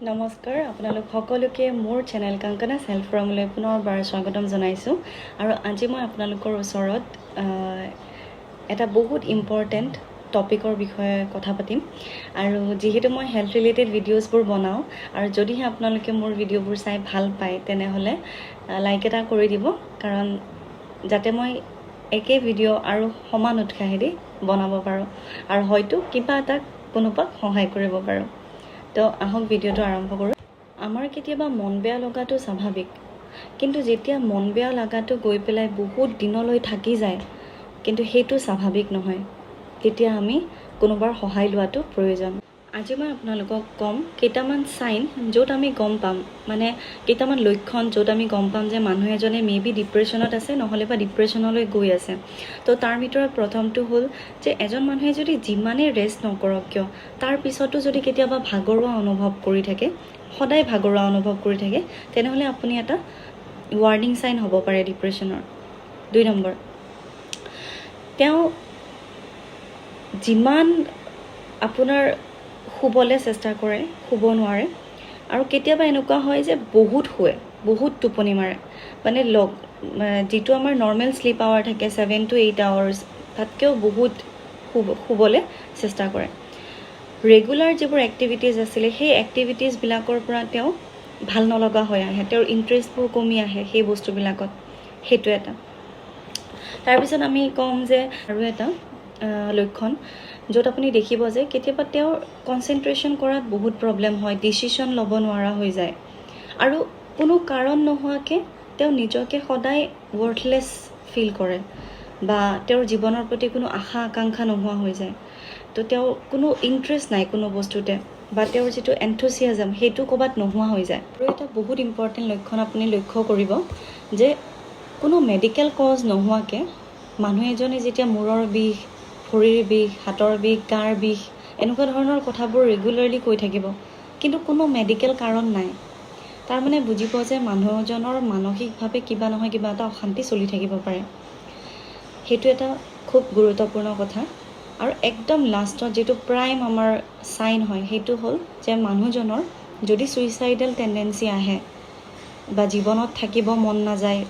নমস্কাৰ, আপোনালোক সকলোকে মোৰ চেনেল কংকনা হেল্থ ফ'ৰামলৈ পুনৰবাৰ স্বাগতম জনাইছোঁ। আৰু আজি মই আপোনালোকৰ ওচৰত এটা বহুত ইম্পৰ্টেণ্ট টপিকৰ বিষয়ে কথা পাতিম। আৰু যিহেতু মই হেল্থ ৰিলেটেড ভিডিঅ'জবোৰ বনাওঁ আৰু যদিহে আপোনালোকে মোৰ ভিডিঅ'বোৰ চাই ভাল পায়, তেনেহ'লে লাইক এটা কৰি দিব, কাৰণ যাতে মই একে ভিডিঅ' আৰু সমান উৎসাহেদি বনাব পাৰোঁ আৰু হয়তো কিবা এটা কোনোবাক সহায় কৰিব পাৰোঁ। তো আহক, ভিডিঅ'টো আৰম্ভ কৰোঁ। আমাৰ কেতিয়াবা মন বেয়া লগাটো স্বাভাৱিক, কিন্তু যেতিয়া মন বেয়া লগাটো গৈ পেলাই বহুত দিনলৈ থাকি যায়, কিন্তু সেইটো স্বাভাৱিক নহয়। তেতিয়া আমি কোনোবাৰ সহায় লোৱাটো প্ৰয়োজন। আজি মই আপোনালোকক ক'ম কেইটামান চাইন য'ত আমি গম পাম, মানে কেইটামান লক্ষণ য'ত আমি গম পাম যে মানুহ এজনে মে বি ডিপ্ৰেশ্যনত আছে, নহ'লে বা ডিপ্ৰেশ্যনলৈ গৈ আছে। তো তাৰ ভিতৰত প্ৰথমটো হ'ল যে এজন মানুহে যদি যিমানেই ৰেষ্ট নকৰক কিয়, তাৰ পিছতো যদি কেতিয়াবা ভাগৰুৱা অনুভৱ কৰি থাকে, সদায় ভাগৰুৱা অনুভৱ কৰি থাকে, তেনেহ'লে আপুনি এটা ৱাৰ্ণিং চাইন হ'ব পাৰে ডিপ্ৰেশ্যনৰ। 2 নম্বৰ, তেওঁ যিমান আপোনাৰ শুবলৈ চেষ্টা কৰে, শুব নোৱাৰে আৰু কেতিয়াবা এনেকুৱা হয় যে বহুত শুৱে, বহুত টোপনি মাৰে। মানে যিটো আমাৰ নৰ্মেল শ্লিপ আৱাৰ থাকে 7 টু 8 আৱাৰ্ছ, তাতকৈও বহুত শুবলৈ চেষ্টা কৰে। ৰেগুলাৰ যিবোৰ এক্টিভিটিজ আছিলে, সেই এক্টিভিটিজবিলাকৰ পৰা তেওঁ ভাল নলগা হৈ আহে, তেওঁৰ ইণ্টাৰেষ্টবোৰ কমি আহে সেই বস্তুবিলাকত। সেইটো এটা। তাৰপিছত আমি ক'ম যে আৰু এটা লক্ষণ য'ত আপুনি দেখিব যে কেতিয়াবা তেওঁৰ কনচেনট্ৰেশ্যন কৰাত বহুত প্ৰব্লেম হয়, ডিচিশ্যন ল'ব নোৱাৰা হৈ যায় আৰু কোনো কাৰণ নোহোৱাকৈ তেওঁ নিজকে সদায় ৱৰ্থলেছ ফিল কৰে বা তেওঁৰ জীৱনৰ প্ৰতি কোনো আশা আকাংক্ষা নোহোৱা হৈ যায়। তো তেওঁৰ কোনো ইণ্টাৰেষ্ট নাই কোনো বস্তুতে বা তেওঁৰ যিটো এনথুচিয়াজম, সেইটো ক'ৰবাত নোহোৱা হৈ যায়। আৰু এটা বহুত ইম্পৰ্টেণ্ট লক্ষণ আপুনি লক্ষ্য কৰিব যে কোনো মেডিকেল কজ নোহোৱাকৈ মানুহ এজনে যেতিয়া মূৰৰ বিষ, ভৰিৰ বিষ, হাতৰ বিষ, গাৰ বিষ, এনেকুৱা ধৰণৰ কথাবোৰ ৰেগুলাৰলি কৈ থাকিব, কিন্তু কোনো মেডিকেল কাৰণ নাই, তাৰমানে বুজিব যে মানুহজনৰ মানসিকভাৱে কিবা নহয় কিবা এটা অশান্তি চলি থাকিব পাৰে। সেইটো এটা খুব গুৰুত্বপূৰ্ণ কথা। আৰু একদম লাষ্টত যিটো প্ৰাইম আমাৰ চাইন হয়, সেইটো হ'ল যে মানুহজনৰ যদি ছুইচাইডেল টেণ্ডেঞ্চি আহে বা জীৱনত থাকিব মন নাযায়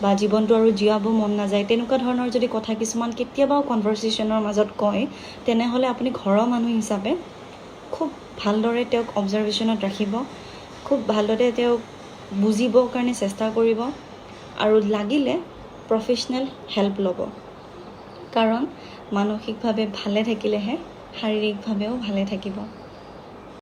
বা জীৱনটো আৰু জীয়াব মন নাযায়, তেনেকুৱা ধৰণৰ যদি কথা কিছুমান কেতিয়াবাও কনভাৰ্চেশ্যনৰ মাজত কয়, তেনেহ'লে আপুনি ঘৰৰ মানুহ হিচাপে খুব ভালদৰে তেওঁক অবজাৰভেশ্যনত ৰাখিব, খুব ভালদৰে তেওঁক বুজিবৰ কাৰণে চেষ্টা কৰিব আৰু লাগিলে প্ৰফেশ্যনেল হেল্প ল'ব, কাৰণ মানসিকভাৱে ভালে থাকিলেহে শাৰীৰিকভাৱেও ভালে থাকিব।